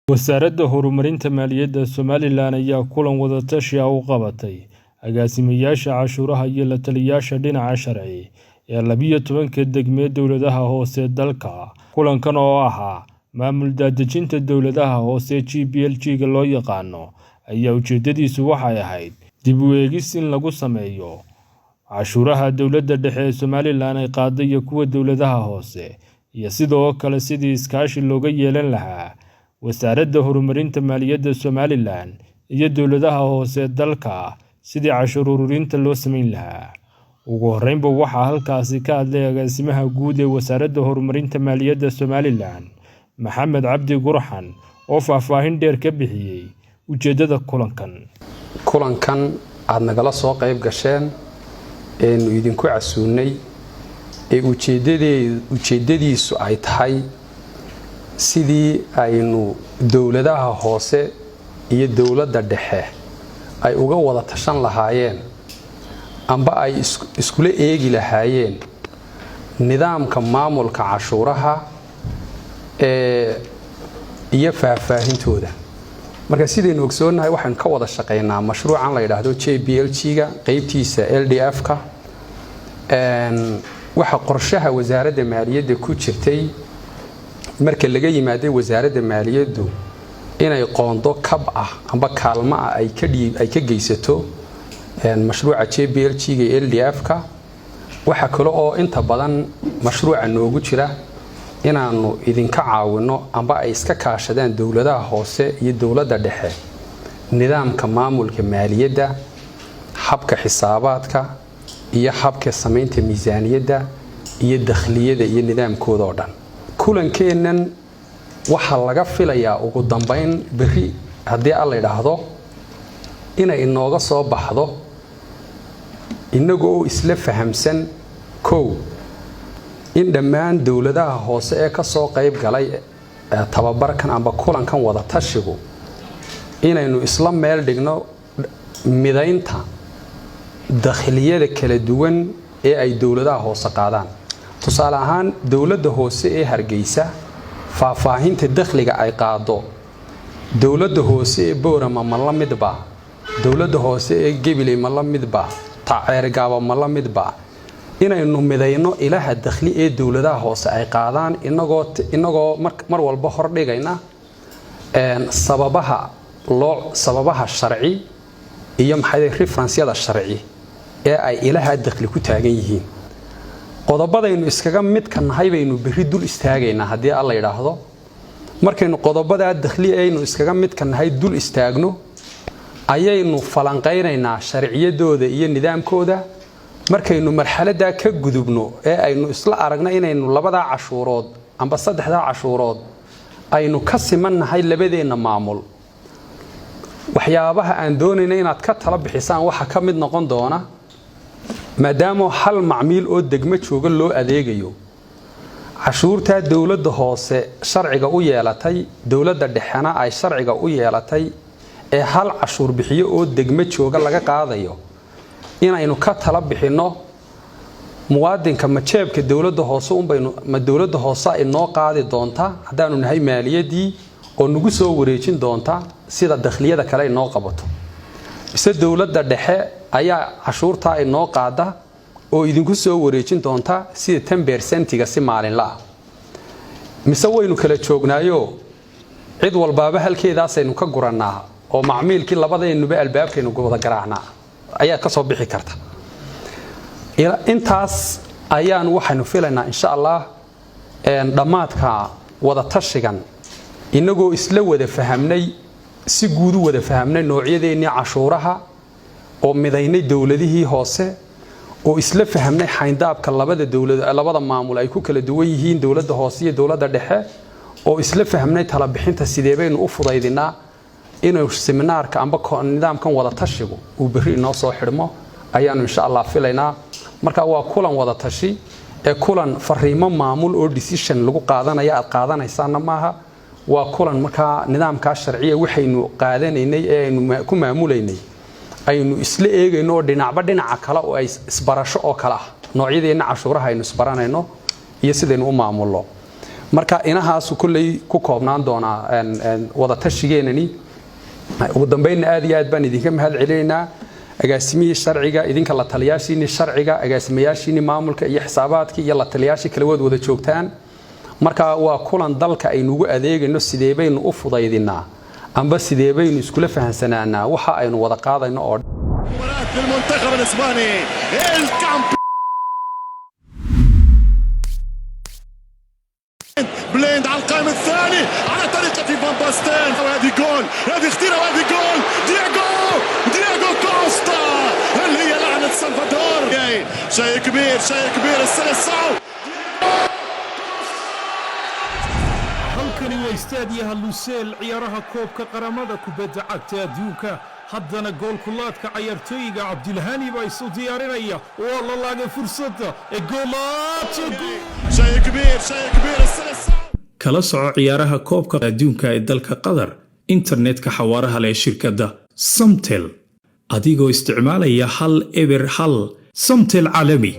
Wasaaradda Horumarinta Maaliyadda Somalilan ayaa kulan wada-tashi ah u qabatay agaasimayaasha cashuuraha iyo la-taliyayaasha dhinaca sharci ee 12-ka degme dowladaha hoose dalka. Kulankan oo ahaa maamul daadejinta dowladaha hoose JPLG-ga loo yaqaano ayaa ujeedadiisu waxay ahayd dib u eegis in lagu sameeyo cashuuraha dowladda dhexe ee Somalilan ay qaaday iyo kuwa dowladaha hoose, iyo sidoo kale sidii iskaashi looga yeelan lahaa Wasaaradda Horumarinta Maaliyadda Somalilan iyo dowladaha hoose dalka sidii cashuur ururinta loo samayn lahaa. Ugu horreynba waxaa halkaasi ka hadlay agaasimaha guud ee Wasaaradda Horumarinta Maaliyadda Somalilan, Maxamed Cabdi Gurxan, oo faahfaahin dheer ka bixiyey ujeedada kulankan. Kulankan aada nagala soo qayb gasheen eenu idinku casuunay ee ujeeddadiisu ay tahay sidii aynu dowladaha hoose iyo dowladda dhexe ay uga wada tashan lahaayeen amba ay iskula eegi lahaayeen nidaamka maamulka cashuuraha ee iyo faahfaahintooda. Marka sidaynu ogsoonnahay, waxaynu ka wada shaqaynaa mashruucan la yidhaahdo JPLG-ga, qeybtiisa LDF-ka. Waxa qorshaha Wasaaradda Maaliyadda ku jirtay, marka laga yimaaday Wasaaradda Maaliyaddu inay qoondo kab ah amba kaalmo ah ay ka geysato mashruuca JPLG-ga LDF-ka, waxa kale oo inta badan mashruuca noogu jira inaanu idinka caawino amba ay iska kaashadaan dowladaha hoose iyo dowladda dhexe nidaamka maamulka maaliyadda, habka xisaabaadka iyo habka samaynta miisaaniyadda iyo dakhliyada iyo nidaamkooda oo dhan. Kulankeennan waxaa laga filayaa ugu dambayn berri, haddii Alla idhaahdo, inay inooga soo baxdo innagu oo isla fahamsan kow in dhammaan dowladaha hoose ee ka soo qayb galay tababarkan amba kulankan wada tashigu inaynu isla meel dhigno midaynta dakhliyada kala duwan ee ay dowladaha hoose qaadaan. Tusaale ahaan, Dowladda Hoose ee Hargeysa faahfaahinta dakhliga ay qaado, Dowladda Hoose ee Boorama ma la midba? Dowladda Hoose ee Gebiley ma la midba? Ceerigaabo ma la midba? Inaynu midayno ilaha dakhli ee dowladaha hoose ay qaadaan, inagoo mar walba hordhigayna sababaha loo sababaha sharci iyo maxay reference-yada sharci ee ay ilaha dakhli ku taagan yihiin. Qodobadaynu iskaga midka nahay baynu berri dul istaagaynaa, haddii Alla yidhaahdo. Markaynu qodobadaa dakhli aynu iskaga midka nahay dul istaagno, ayaynu falanqaynaynaa sharciyadooda iyo nidaamkooda. Markaynu marxaladaa ka gudubno ee aynu isla aragno inaynu labadaa cashuurood amba saddexdaa cashuurood aynu ka simannahay labadeenna maamul, waxyaabaha aan doonayna inaad ka tala bixisaan waxa ka mid noqon doona, maadaama hal macmiil oo degmo jooga loo adeegayo, cashuurtaa dowladda hoose sharciga u yeelatay, dowladda dhexena ay sharciga u yeelatay, ee hal cashuur bixiyo oo degmo jooga laga qaadayo, inaynu ka tala bixinno muwaadinka ma jeebka dowladda hoose unbaynu ma dowladda hoose inoo qaadi doonta haddaanu nahay maaliyaddii oo nagu soo wareejin doonta sida dakhliyada kale inoo qabato, mise dowladda dhexe ayaa cashuurtaa inoo qaada oo idinku soo wareejin doonta sida 10%-iga si maalinla ah, mise waynu kala joognaayo cid walbaaba halkeedaasaynu ka gurannaa oo macmiilkii labadaynuba albaabkaynu wada garaacnaa ayaa ka soo bixi karta? Intaas ayaanu waxaynu filaynaa, insha Allah, dhammaadka wada tashigan, inagoo isla wada fahamnay, si guud u wada fahamnay noocyadeennii cashuuraha, oo midaynay dowladihii hoose, oo isla fahamnay xayndaabka labada dowlad, labada maamul ay ku kala duwan yihiin, dowladda hoose iyo dowladda dhexe, oo isla fahmnay talabixinta sidee baynu u fudaydinaa, inuu seminaarka amba nidaamkan wada tashigu uu berri inoo soo xidhmo ayaanu, insha Allah, filaynaa. Marka waa kulan wada tashi ee kulan fariimo maamul oo decision lagu qaadanaya aad qaadanaysaana maaha. Waa kulan markaa nidaamkaa sharciya waxaynu qaadanaynay ee aynu ku maamulaynay aynu isla eegayno, oo dhinacba dhinaca kale oo ay isbarasho oo kale ah, noocyadeenna cashuuraha aynu isbaranayno iyo sidaynu u maamulno. Marka inahaasu kolley ku koobnaan doonaa wadatashigeennani. Ugu dambaynna, aad iyo aad baan idinka mahad celinaynaa, agaasimihii sharciga, idinka la taliyaashiinii sharciga, agaasimayaashiinii maamulka iyo xisaabaadkii iyo la taliyaashii kale waad wada joogtaan. Marka waa kulan dalka aynu ugu adeegayno. Sidee baynu u fudaydinaa amba sidee baynu iskula fahansanaanaa waxa aynu wada qaadayno oo للمنتخب الاسباني الكامب بليند على القائم الثاني على طريقة فان باستين، وهذه جول، هذه خطيرة وهذه جول. دياغو، دياغو كوستا! هل هي لعنة سلفادور؟ شيء كبير، شيء كبير، السلسعو! Halkani waa istaadiyaha Luseel, ciyaaraha koobka qaramada kubadda cagta adduunka. Haddana goolkulaadka cayaartooyiga Cabdilhani baa isu diyaarinaya. Waa la laagay fursadda ee goolaato! شيء كبير، شيء كبير، السلسعو! Kala soco ciyaaraha koobka adduunka ee dalka Qatar internetka xawaaraha leh shirkadda Somtel, adigoo isticmaalaya 101 Somtel caalami.